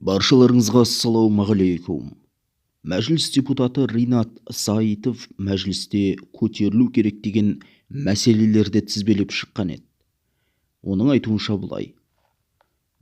Баршаларыңызға ассалаумағалейкум. Мәжіліс депутаты Ринат Саитов мәжілісте көтерілу керек деген мәселелерді тізбелеп шыққан еді. Оның айтуынша былай: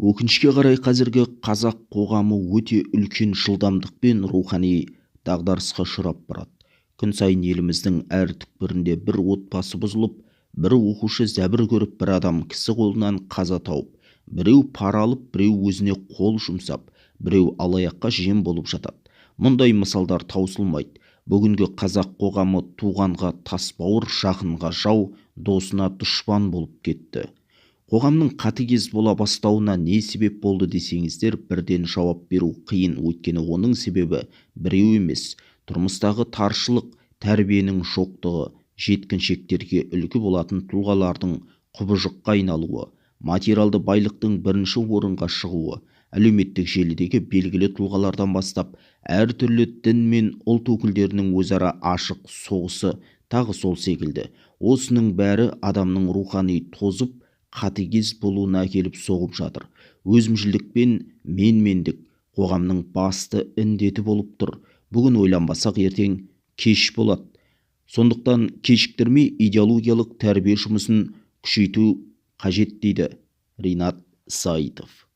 өкінішке қарай, қазіргі қазақ қоғамы өте үлкен жылдамдықпен рухани дағдарысқа ұшырап барады. Күн сайын еліміздің әр түкпірінде бір отбасы бұзылып, бір оқушы зәбір көріп, бір адам кісі қолынан қаза тауып, біреу пара алып, біреу өзіне қол жұмсап, біреу алаяққа жем болып жатады. Мұндай мысалдар таусылмайды. Бүгінгі қазақ қоғамы туғанға тасбауыр, жақынға жау, досына дұшпан болып кетті. Қоғамның қатыгез бола бастауына не себеп болды десеңіздер, бірден жауап беру қиын. Өйткені оның себебі біреу емес: тұрмыстағы таршылық, тәрбиенің жоқтығы, жеткіншектерге үлгі болатын тұлғалардың құбыжыққа айналуы, материалды байлықтың бірінші орынға шығуы, әлеуметтік желідегі белгілі тұлғалардан бастап әртүрлі дін мен ұлт өкілдерінің өзара ашық соғысы, тағы сол секілді. Осының бәрі адамның рухани тозып, қатыгез болуына әкеліп соғып жатыр. Өзімшілдік пен менмендік қоғамның басты індеті болып тұр. Бүгін ойланбасақ, ертең кеш болады. Сондықтан кешіктірмей идеологиялық тәрбие жұмысын күшейту қажет, дейді Ринат Саитов.